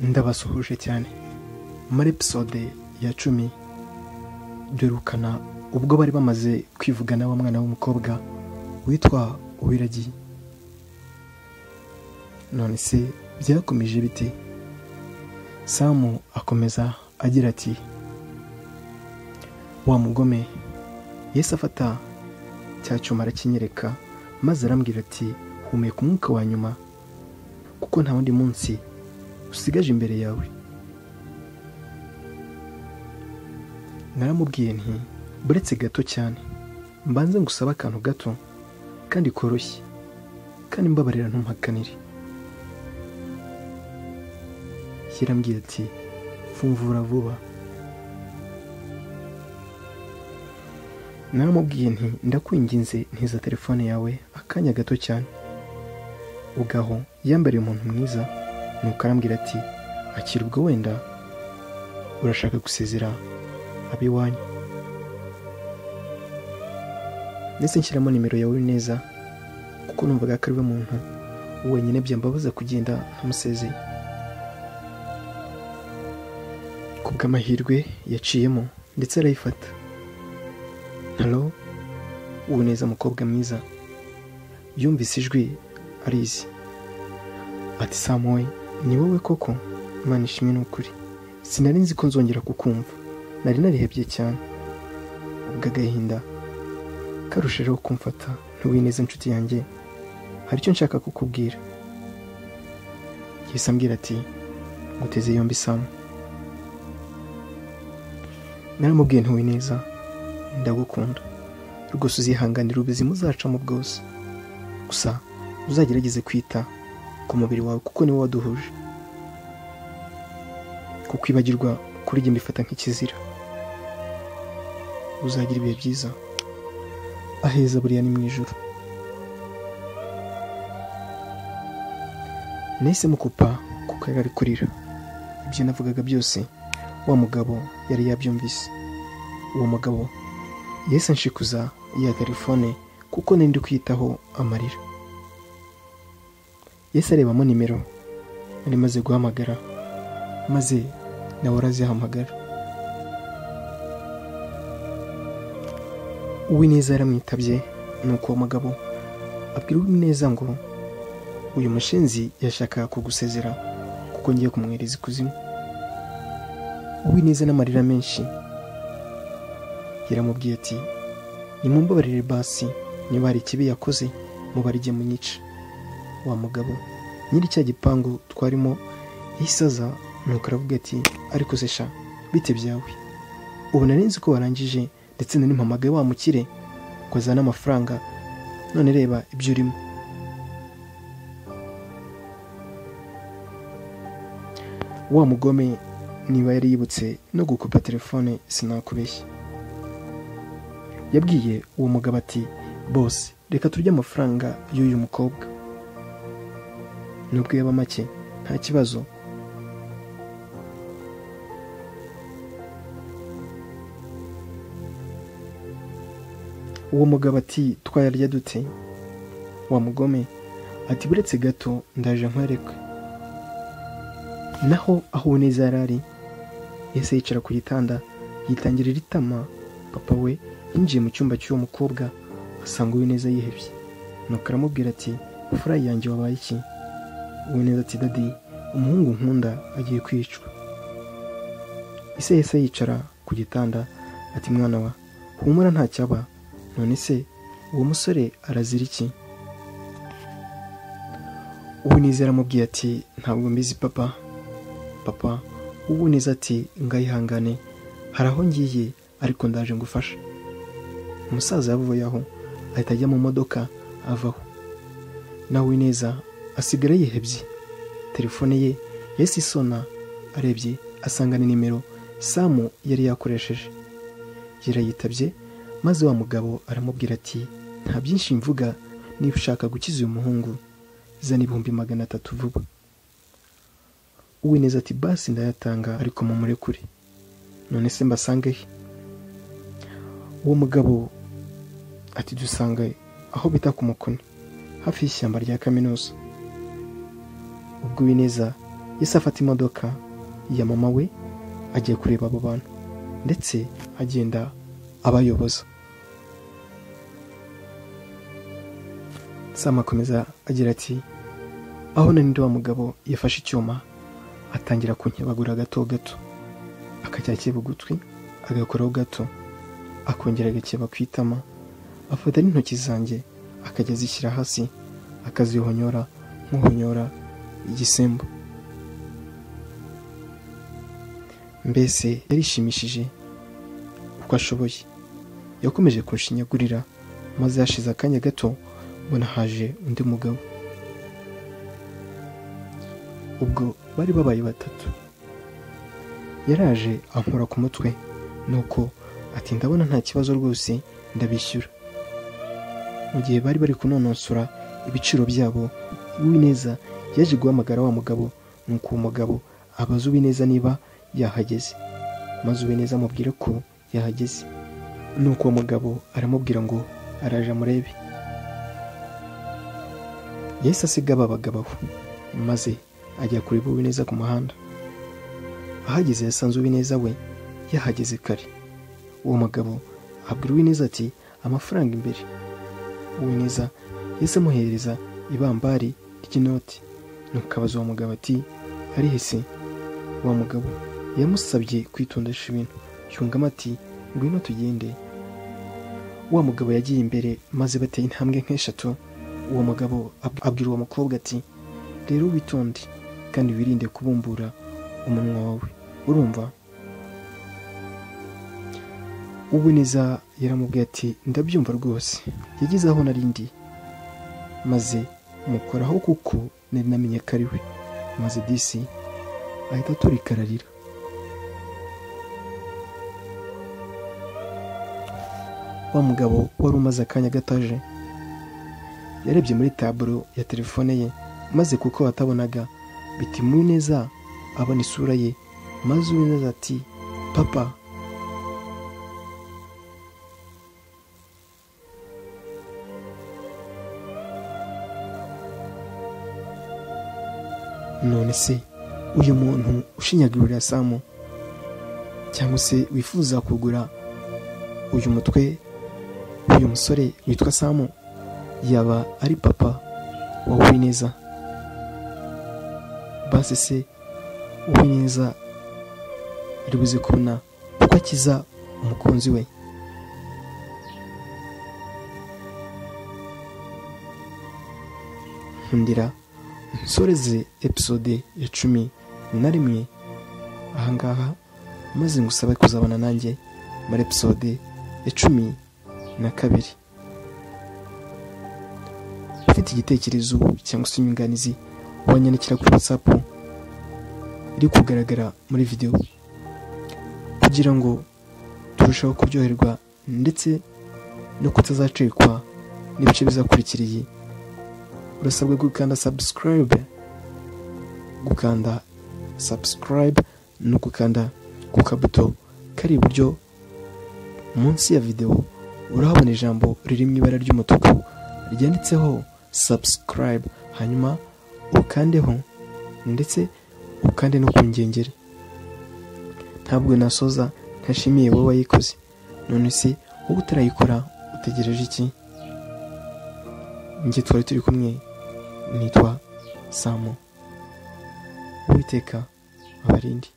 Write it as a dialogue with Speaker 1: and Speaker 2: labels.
Speaker 1: Ndabasuhuje cyane. Muri episode ya 10 duherukana ubwo bari bamaze kwivugana wa mwana w'umukobwa witwa Uwiragiye. None se byakomeje bite? Samu akomeza agira ati: wa mugome Yesu afata cya cyuma arakinyereka, maze arambwira ati: humeka umwuka wa nyuma, kuko nta wundi munsi usigaje imbere yawe. Naramubwiye nti buretse gato cyane, mbanze ngusaba akantu gato kandi koroshye, kandi mbabarira ntumpakanire. Yarambwiye ati: fumvura vuba. Naramubwiye nti ndakwinginze ntiza telefone yawe akanya gato cyane. Ugaho yambariye umuntu mwiza, nuko arambwira ati: akira ubwo wenda urashaka gusezera abiwanyu. Ndetse nshyiramo nimero yawe neza, kuko numvaga ko ari we muntu wenyine byambabaza kugenda ntamusezeye. Kubw'amahirwe yaciyemo ndetse arayifata. Hello, ubu neza mukobwa mwiza. Yumvise ijwi arizi. Ati: Samuel, ni wowe koko? Imana ishimwe n'ukuri. Sinari nzi ko nzongera kukumva. Nari narihebye cyane. Ubwo agahinda karushijeho kumfata. Ntuwineza inshuti yanjye, hari icyo nshaka kukubwira. Yahise ambwira ati: nguteze yombi Samu. Naramubwiye ntuwineza, ndagukunda rwose, uzihanganira ubuzima uzacamo bwose, gusa uzagerageze kwita ku mubiri wawe kuko niwo waduhuje. Kukwibagirwa kuri jye mbifata nk'ikizira. Uzagira ibihe byiza, aheza buriya ni mu ijuru. Nahise mukupa kuko yari ari kurira. Ibyo navugaga byose wa mugabo yari yabyumvise. Uwo mugabo yahise anshikuza ya telefone kuko nari ndi kwitaho amarira. Yahise arebamo nimero nari maze guhamagara, maze nawe arazihamagara. Uwineza yaramwitabye, nuko uwo mugabo abwira Uwineza ngo uyu mushenzi yashakaga kugusezera kuko ngiye kumwereza ikuzimu. Uwineza n'amarira menshi yaramubwiye ati: nimumbabarire basi, niba hari ikibi yakoze mubarige munyice. Wa mugabo nyiri cya gipangu twarimo yahise aza, nuko aravuga ati: ariko se sha bite byawe? Ubu nari nzi ko warangije, ndetse nari mpamagaye wa mukire ngo azane amafaranga, none reba ibyo urimo. Wa mugome niba yari yibutse no gukupa telefone sinakubeshya. Yabwiye uwo mugabo ati: bose reka turye amafaranga y'uyu mukobwa, nubwo yaba make nta kibazo. Uwo mugabo ati: twayarya dute? Wa mugome ati: buretse gato ndaje nkwereke. Naho aho Uwineza yari ari, yahise yicara ku gitanda yitangirira itama. Papa we yinjiye mu cyumba cy'uwo mukobwa asanga Uwineza yihebye, nuko aramubwira ati: furayi yanjye wabaye iki? Uwineza ati: dadi, umuhungu nkunda agiye kwicwa. Ise yahise yicara ku gitanda ati: mwana wa humura ntacyaba. None se uwo musore arazira iki? Uwineza aramubwiye ati: ntabwo mbizi papa. Papa Uwineza ati: ngayihangane, hari aho ngiye ariko ndaje ngufasha. Umusaza yavuye aho ahita ajya mu modoka avaho. Nawe Uwineza asigara yihebye. Telefone ye yahise isona, arebye asanga ni nimero Samu yari yakoresheje. Yarayitabye, maze wa mugabo aramubwira ati: nta byinshi mvuga, niba ushaka gukiza uyu muhungu zana 300,000 vuba. Uwineza ati: basi ndayatanga ariko mumurekure. None se mbasange he? Uwo mugabo ati: dusange aho bita ku Mukoni, hafi y'ishyamba rya kaminuza. Ubwo Uwineza Yahise afata imodoka ya mama we agiye kureba abo bantu, ndetse agenda abayoboza. Sam akomeza agira ati aho nari wa mugabo yafashe icyuma atangira kunkebagura gato gato, akajya akeba ugutwi agakoraho gato, akongera agakeba ku itama, afata n'intoki zanjye akajya azishyira hasi akazihonyora nk'uhonyora igisembu. Mbese yarishimishije uko ashoboye. Yakomeje kunshinyagurira, maze hashize akanya gato mbona haje undi mugabo. Ubwo bari babaye batatu. Yaraje ankora ku mutwe, nuko ati ndabona nta kibazo rwose ndabishyura. Mu gihe bari bari kunonosora ibiciro byabo, Uwineza yaje guhamagara wa mugabo, nuko uwo mugabo abaza Uwineza niba yahageze, maze Uwineza amubwira ko yahageze. Nuko uwo mugabo aramubwira ngo araje amurebe. Yahise asiga aba bagabo aho, maze ajya kureba Uwineza ku muhanda. Ahageze yasanze Uwineza we yahageze kare. Uwo mugabo abwira Uwineza ati amafaranga imbere. Uwineza yahise amuhereza ibambari ry'inoti, nuko abaza uwo mugabo ati arihe se? Wa mugabo yamusabye kwitondesha ibintu, yungamo ati ngwino tugende. Wa mugabo yagiye imbere, maze bateye intambwe nk'eshatu. Uwo mugabo abwira uwo mukobwa ati rero witonde kandi wirinde kubumbura umunwa wawe, urumva? Uwineza yaramubwiye ati ndabyumva rwose. Yageze aho narindi maze mukoraho kuko nari namenye ko ari we, maze disi ahita aturika ararira. Wa mugabo wari umaze akanya gataje yarebye muri taburo ya telefone ye, maze kuko atabonaga bituma Uwineza abona isura ye, maze Uwineza ati papa. None se uyu muntu ushinyagurira Samu cyangwa se wifuza kugura uyu mutwe uyu musore witwa Samu yaba ari papa wa Uwineza? Basi se Uwineza ari buze kubona uko akiza umukunzi we? Nkundira nsoreze episode ya 11 ahangaha, maze ngusabe kuzabana nanjye muri episode ya 12. Ufite igitekerezo cyangwa se inyunganizi wanyandikira kuri WhatsApp iri kugaragara muri video, kugira ngo turusheho kuryoherwa ndetse no kutazacikwa n'ibice bizakurikiriye. Urasabwa gukanda subscribe, no gukanda ku kabuto kari iburyo munsi ya video. Urahabona ijambo riri mu ibara ry'umutuku ryanditseho subscribe, hanyuma ukandeho ndetse ukande no ku ngengeri. Ntabwo nasoza ntashimiye wowe wayikoze. None se wowe utarayikora utegereje iki? Njye twari turi kumwe, nitwa Samu. Uwiteka abarinde.